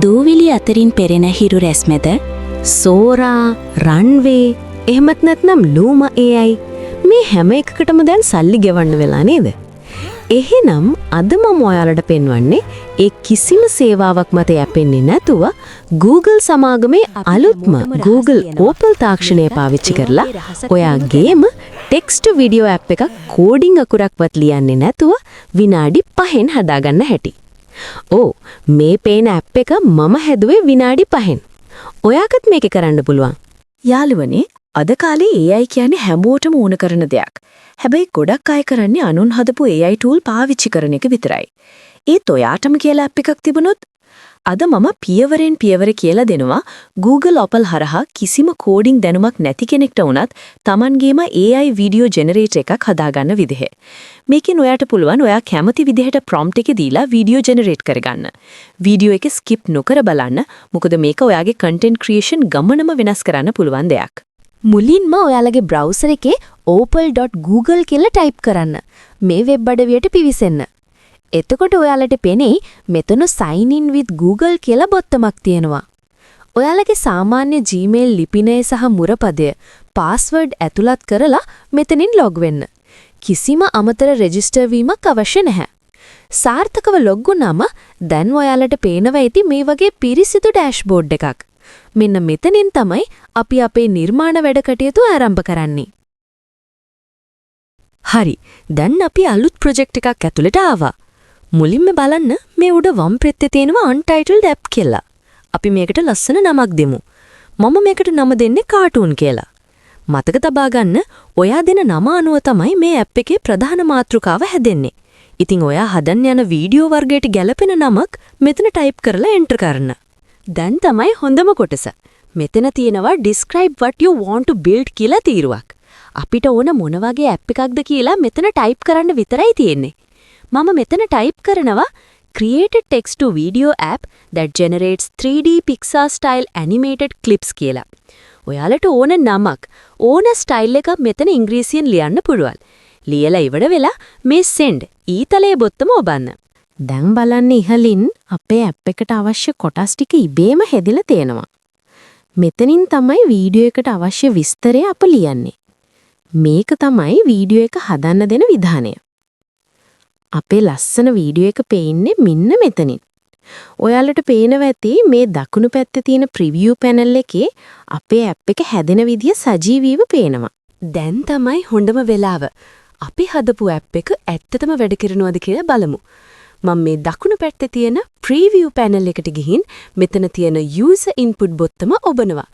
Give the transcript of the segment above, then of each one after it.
දූවිලි අතරින් පෙරෙන හිරු රැස් මැද සෝරා, රන්වේ, එහෙමත් නැත්නම් ලූමා AI මේ හැම එකකටම දැන් සල්ලි ගෙවන්න වෙලා නේද? එහෙනම් අද මම ඔයාලට පෙන්වන්නේ ඒ කිසිම සේවාවක් මත යැපෙන්නේ නැතුව Google සමාගමේ අලුත්ම Google Opal තාක්ෂණය පාවිච්චි කරලා ඔයාගේම ටෙක්ස්ට් ටු වීඩියෝ ඇප් එකක් කෝඩින් අකුරක්වත් ලියන්නේ නැතුව විනාඩි 5න් හදාගන්න හැටි. ඔව්, මේ පේන ඇප් එක මම හැදුවේ විනාඩි 5න්. ඔයාටත් මේක කරන්න පුළුවන්. යාළුවනේ, අද කාලේ AI කියන්නේ හැමෝටම ඕන කරන දෙයක්. හැබැයි ගොඩක් අය කරන්නේ අනුන් හදපු AI tool පාවිච්චි කරන එක විතරයි. ඒත් ඔයාටම කියලා ඇප් එකක් තිබුණොත්? අද මම පියවරෙන් පියවර කියලා දෙනවා Google Opal හරහා කිසිම කෝඩින් දැනුමක් නැති කෙනෙක්ට වුණත් තමන්ගේම AI video generator එකක් හදාගන්න විදිහ. මේකෙන් ඔයාට පුළුවන් ඔයා කැමති විදිහට ප්‍රොම්ප්ට් එක දීලා වීඩියෝ ජෙනරේට් කරගන්න. වීඩියෝ එක ස්කිප් නොකර බලන්න. මොකද මේක ඔයාගේ කන්ටෙන්ට් ක්‍රියේෂන් ගමනම වෙනස් කරන්න පුළුවන් දෙයක්. මුලින්ම ඔයාලගේ බ්‍රවුසර් එකේ opal.google කියලා ටයිප් කරන්න. මේ වෙබ් අඩවියට පිවිසෙන්න. එතකොට ඔයාලට පෙනෙයි මෙතන sign in with Google කියලා බොත්තමක් තියෙනවා. ඔයාලගේ සාමාන්‍ය Gmail ලිපිනය සහ මුරපදය, පාස්වර්ඩ් ඇතුළත් කරලා මෙතනින් ලොග් වෙන්න. කිසිම අමතර රෙජිස්ටර් වීමක් අවශ්‍ය නැහැ. සාර්ථකව ලොග් වුණාම දැන් ඔයාලට පේනවා ඇති මේ වගේ පිරිසිදු ඩෑෂ්බෝඩ් එකක්. මෙන්න මෙතනින් තමයි අපි අපේ නිර්මාණ වැඩ කටයුතු ආරම්භ කරන්නේ. හරි. දැන් අපි අලුත් ප්‍රොජෙක්ට් එකක් ඇතුළට ආවා. මුලින්ම බලන්න, මේ උඩ වම් පැත්තේ තියෙනවා Untitled App කියලා. අපි මේකට ලස්සන නමක් දෙමු. මම මේකට නම දෙන්නේ කාටූන් කියලා. මතක තබා ගන්න, ඔයා දෙන නම අනුව තමයි මේ ඇප් එකේ ප්‍රධාන මාතෘකාව හැදෙන්නේ. ඉතින් ඔයා හදන්න යන වීඩියෝ වර්ගයට ගැලපෙන නමක් මෙතන ටයිප් කරලා එන්ටර් කරන්න. දැන් තමයි හොඳම කොටස. මෙතන තියෙනවා "Describe what you want to build" කියලා තීරුවක්. අපිට ඕන මොන වගේ ඇප් එකක්ද කියලා මෙතන ටයිප් කරන්න විතරයි තියෙන්නේ. මම මෙතන ටයිප් කරනවා "Create a text to video app that generates 3D Pixar style animated clips" කියලා. ඔයාලට ඕන නමක්, ඕන ස්ටයිල් එකක් මෙතන ඉංග්‍රීසියෙන් ලියන්න පුළුවන්. ලියලා ඉවර වෙලා මේ send ඊතලයේ බොත්තම ඔබන්න. දැන් බලන්න, ඉහලින් අපේ ඇප් එකට අවශ්‍ය කොටස් ටික ඉබේම හැදිලා තියෙනවා. මෙතනින් තමයි වීඩියෝ එකට අවශ්‍ය විස්තරය අප ලියන්නේ. මේක තමයි වීඩියෝ එක හදන්න දෙන විධානය. අපේ ලස්සන වීඩියෝ එක පේන්නේ මෙන්න මෙතනින්. ඔයාලට පේනවා ඇති මේ දකුණු පැත්තේ තියෙන ප්‍රිවියු පැනල් එකේ අපේ ඇප් එක හැදෙන විදිය සජීවීව පේනවා. දැන් තමයි හොඳම වෙලාව. අපි හදපු ඇප් එක ඇත්තටම වැඩ කරනවද කියලා බලමු. මම මේ දකුණු පැත්තේ තියෙන ප්‍රීවියු පැනල් එකට ගිහින් මෙතන තියෙන user input බොත්තම ඔබනවා.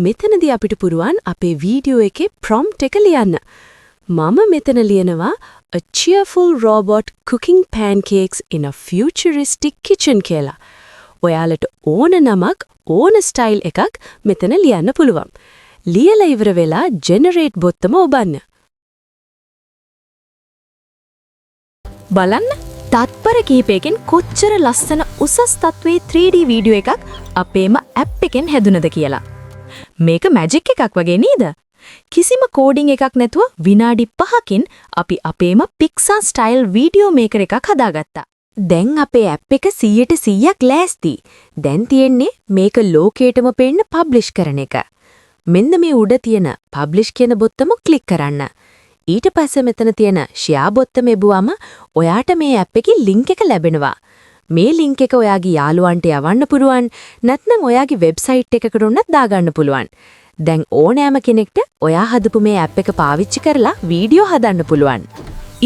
මෙතනදී අපිට පුළුවන් අපේ වීඩියෝ එකේ ප්‍රොම්ප්ට් එක ලියන්න. මම මෙතන ලියනවා "A cheerful robot cooking pancakes in a futuristic kitchen" කියලා. ඔයාලට ඕන නමක්, ඕන ස්ටයිල් එකක් මෙතන ලියන්න පුළුවන්. ලියලා ඉවර වෙලා generate බොත්තම ඔබන්න. බලන්න, තත්පර කිහිපයකින් කොච්චර ලස්සන උසස් තත්ත්වයේ 3D video එකක් අපේම ඇප් එකෙන් හැදුනද කියලා. මේක මැජික් එකක් වගේ නේද? කිසිම කෝඩින් එකක් නැතුව විනාඩි 5කින් අපි අපේම Pixar style video maker එකක් හදාගත්තා. දැන් අපේ ඇප් එක 100ට 100ක් ලෑස්ති. දැන් තියෙන්නේ මේක ලෝකේටම පේන්න පබ්ලිෂ් කරන එක. මෙන්න මේ උඩ තියෙන පබ්ලිෂ් කියන බොත්තම ක්ලික් කරන්න. ඊට පස්සේ මෙතන තියෙන ෂෙයා බොත්තම එබුවම ඔයාට මේ ඇප් එකේ ලින්ක් එක ලැබෙනවා. මේ ලින්ක් එක ඔයාගේ යාළුවන්ට යවන්න පුළුවන්, නැත්නම් ඔයාගේ වෙබ්සයිට් එකකට උනත් දාගන්න පුළුවන්. දැන් ඕනෑම කෙනෙක්ට ඔයා හදපු මේ ඇප් එක පාවිච්චි කරලා වීඩියෝ හදන්න පුළුවන්.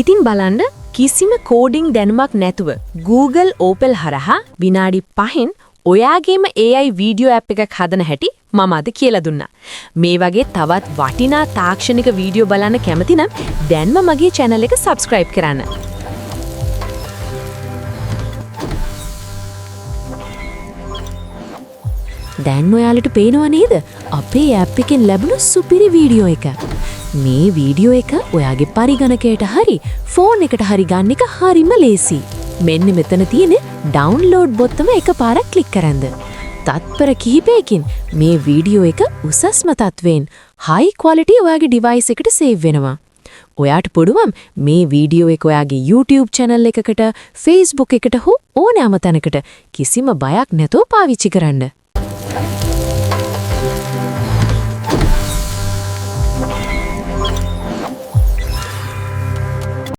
ඉතින් බලන්න, කිසිම කෝඩින් දැනුමක් නැතුව Google Opal හරහා විනාඩි 5න් ඔයාගේම AI video app එකක් හදන හැටි මම අද කියලා දුන්නා. මේ වගේ තවත් වටිනා තාක්ෂණික වීඩියෝ බලන්න කැමති නම් දැන්ම මගේ channel එක subscribe කරන්න. දැන් ඔයාලට පේනව නේද අපේ ඇප් එකෙන් ලැබුණු සුපිරි වීඩියෝ එක? මේ වීඩියෝ එක ඔයාගේ පරිගණකයට හරි ෆෝන් එකට හරි ගන්න එක හරිම ලේසි. මෙන්න මෙතන තියෙන ඩවුන්ලෝඩ් බොත්තම එකපාරක් ක්ලික් කරන්න. තත්පර කිහිපයකින් මේ වීඩියෝ එක උසස්ම තත්වයෙන් හයි ක්වොලිටි ඔයාගේ ඩිවයිස් එකට සේව් වෙනවා. ඔයාට පුළුවන් මේ වීඩියෝ එක ඔයාගේ YouTube channel එකකට, Facebook එකට හෝ ඕනෑම තැනකට කිසිම බයක් නැතුව පාවිච්චි කරන්න.